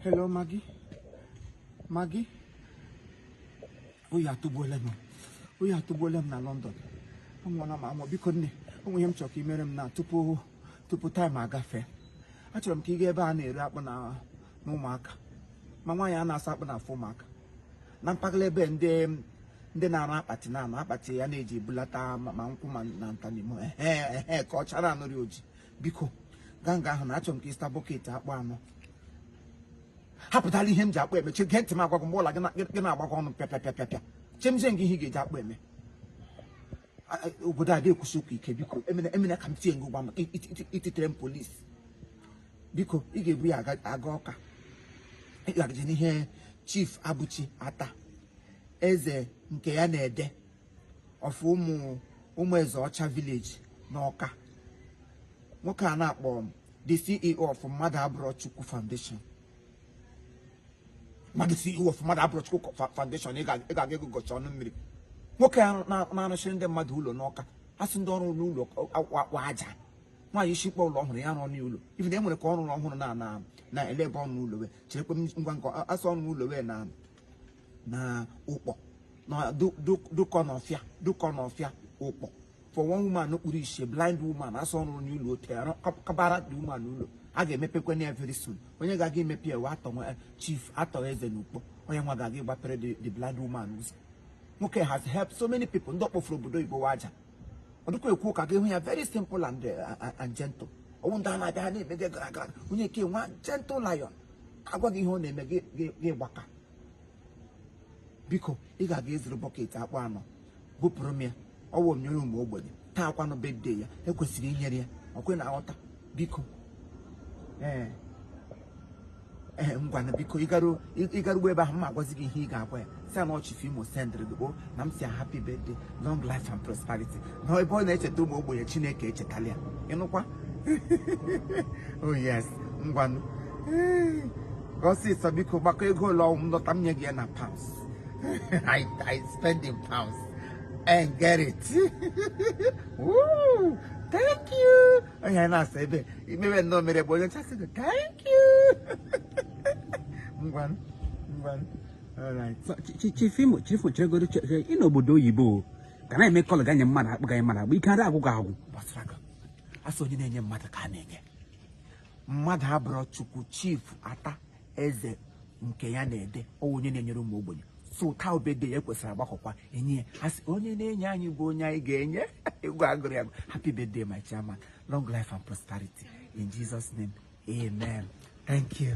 Hello, Maggie. Maggie. Oyi atụgbuola m. Oyi atụgbuola m na London. Anwụọla m anwụ. Biko nne, o nwere ihe m chọrọ ka ị mere m na tupu time agafe. Achọrọ m ka ị gaa ebe a na-ere akpụ na ụmụaka. Ma nwaanyị a na-asa akpụ na afọ ụmụaka. Na mpaghara ebe ndị na-arụ akpati na-anụ akpati ya na-eji ebulata ma nkwụ ma na ntanimo ehe ehe ka ọ chara anụrị oji. Biko, gaa nga ahụ na achọrọ m ka ị zụta bucket akpụ anọ. Hapụtala ihe m ji akpụ eme. Che, gee ntị m agwa gị mgbe ụlọ gị na-agbakọ ọnụ pịa pịa pịa pịa pịa. Chemzie gị ihe ị ga-eji akpụ eme. Obodo a ga-ekwusi okwu ike. Biko, emena emena ka m tie ngụ gba maka ititere m polisi. Biko, ị ga-ebu ya aga Ọka. Ị ga-agaje n'ihe Chief Abuchi Ata eze nke ya na-ede ọfụ ụmụ eze ọcha village n'Ọka. Nwoke a na-akpọ the CEO of Mmadụ Abụrọ Chukwu Foundation. Mmadụ CEO of Mmadụ Abụrọ Chukwu Foundation. Ị ga-aga ego gochi ọnụ mmiri. Nwoke a na-arụchiri ndị mmadụ ụlọ n'Ọka. Asị ndị ọrụ n'ụlọ akwa aja. Nwaanyị isi kpọ ụlọ ọhụrụ ya rụọ n'ụlọ even e nwere ka ọ rụrụ ọhụrụ na ele ebe ọrụ ụlọ wee cherekwe m ngwa nke asị ọrụ ụlọ wee na ụkpọ na dụkọ n'ọfịa, dụkọ n'ọfịa ụkpọ for one woman kpuru isi, blind woman. Asị ọrụ n'ụlọ ote kabara the woman ụlọ a ga-emepekwa ya very soon. Onye ga-aga emepe ya wee atọ Chief Atọ Eze n'Ukpo. Onye nwa ga-aga ịgbapere the blind woman ụzọ. Nwoke has helped so many people. Ndị ọkpọfuru obodo oyibo wa aja. Ọ dịkwa ekwu ụka gị hụ ya, very simple and gentle. Ọwụ ndị a na-abịa ha na-eme gị gara gara. Onye nke nwa gentle lion agwa gị ihe ọ na-eme gị gbaka. Biko, ị ga-aga ịzụrụ bucket akpụ anọ bupụrụ m ya. Ọwụ m nyere ụmụ ogbenye. Taa kwanụ birthday ya, ekwesịrị inyere ya ọkwe na aghọta. Biko, ee, ngwanụ, biko, ịgaruo ebe ahụ, m agwazi gị ihe ị ga-agwa ya. Si na Chief Imo sendịrị gị kpoo na m si happy birthday, long life and prosperity, na ebe ọ na-echeta ụmụ ogbenye, Chineke echetala ya. Ịnụkwa? Oh yes, ngwanụ. Ee, ọsịsọ biko, gbakọ ego ole ọnwụ m lọta m nye gị ya na pounds. I spend in pounds and get it. Woo, thank you. Onye anyị na-asa ebe imebe nnọọ mere bụ onye nchasị gị thank you. Ngwanụ, ngwanụ, all right. Chief Imo, Chief, cheregodo, ị n'obodo oyibo ga na-eme call ganye mmadụ akpụ, ganye mmadụ akpụ, ike ara agwụ gị agwụ. Gbasara gị, asị onye na-enye mmadụ ka a na-enye mmadụ. Abụrọ Chukwu Chief Ata eze nke ya na-ede ọwụ onye na-enyere ụmụ ogbenye. So taa obede ya ekwesịrị agbakọkwa enye ya. Asị onye na-enye anyị bụ onye anyị ga-enye egwu agụrụ ya. Happy birthday, my chairman, long life and prosperity, in Jesus' name, amen. Thank you.